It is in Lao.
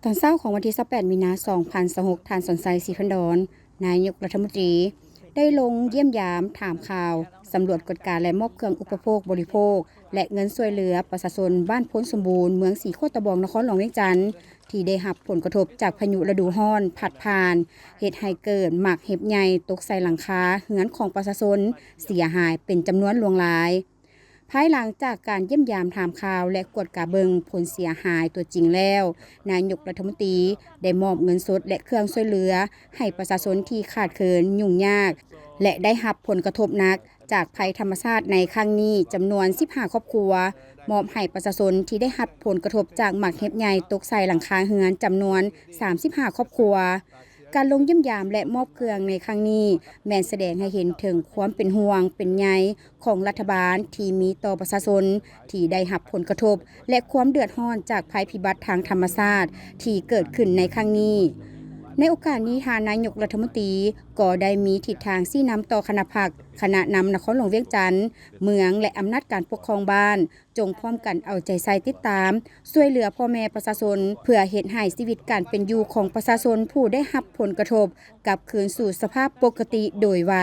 ຕອນເຊົ້າຂອງວັນທີຊາວແປດ ມີນາ ສອງພັນຊາວຫົກ ທ່ານ ສອນໄຊ ສີພັນດອນ ນາຍົກລັດຖະມົນຕີ ໄດ້ລົງຢ້ຽມຢາມຖາມຂ່າວ, ສຳຫຼວດກວດກາ ແລະ ມອບເຄື່ອງອຸປະໂພກບໍລິໂພກ ແລະ ເງິນຊ່ວຍເຫຼືອປະຊາຊົນບ້ານໂພນສົມບູນ ເມືອງສີໂຄດຕະບອງ ນະຄອນຫຼວງວຽງຈັນ ທີ່ໄດ້ຮັບຜົນກະທົບຈາກພາຍຸລະດູຮ້ອນພັດຜ່ານ, ເຮັດໃຫ້ເກີດໝາກເຫັບໃຫຍ່ຕົກໃສ່ຫຼັງຄາເຮືອນຂອງປະຊາຊົນເສຍຫາຍເປັນຈຳນວນຫຼວງຫຼາຍ. ພາຍຫຼັງຈາກການຢ້ຽມຢາມຖາມຂ່າວ ແລະ ກວດກາເບິ່ງຜົນເສຍຫາຍຕົວຈິງແລ້ວ, ນາຍົກລັດຖະມົນຕີໄດ້ມອບເງິນສົດ ແລະ ເຄື່ອງຊ່ວຍເຫຼືອໃຫ້ປະຊາຊົນທີ່ຂາດເຂີນ, ຫຍຸ້ງຍາກ ແລະ ໄດ້ຮັບຜົນກະທົບໜັກຈາກໄພທຳມະຊາດໃນຄັ້ງນີ້ ຈຳນວນສິບຫ້າຄອບຄົວ, ມອບໃຫ້ປະຊາຊົນທີ່ໄດ້ຮັບຜົນກະທົບຈາກໝາກເຫັບໃຫຍ່ຕົກໃສ່ຫຼັງຄາເຮືອນ ຈຳນວນສາມສິບຫ້າຄອບຄົວ. ການລົງຢ້ຽມຢາມ ແລະ ມອບເຄື່ອງໃນຄັ້ງນີ້ ແມ່ນສະແດງໃຫ້ເຫັນເຖິງຄວາມເປັນຫ່ວງເປັນໃຍຂອງລັດຖະບານທີ່ມີຕໍ່ປະຊາຊົນທີ່ໄດ້ຮັບຜົນກະທົບ ແລະ ຄວາມເດືອດຮ້ອນຈາກໄພພິບັດທາງທຳມະຊາດທີ່ເກີດຂຶ້ນໃນຄັ້ງນີ້. ໃນໂອກາດນີ້, ທ່ານນາຍົກລັດຖະມົນຕີກໍໄດ້ມີທິດທາງຊີ້ນຳຕໍ່ຄະນະພັກ, ຄະນະນຳນະຄອນຫຼວງວຽງຈັນ, ເມືອງ ແລະ ອຳນາດການປົກຄອງບ້ານ ຈົ່ງພ້ອມກັນເອົາໃຈໃສ່ຕິດຕາມ ຊ່ວຍເຫຼືອພໍ່ແມ່ປະຊາຊົນ ເພື່ອເຮັດໃຫ້ຊີວິດການເປັນຢູ່ຂອງປະຊາຊົນຜູ້ໄດ້ຮັບຜົນກະທົບກັບຄືນສູ່ສະພາບປົກກະຕິໂດຍໄວ.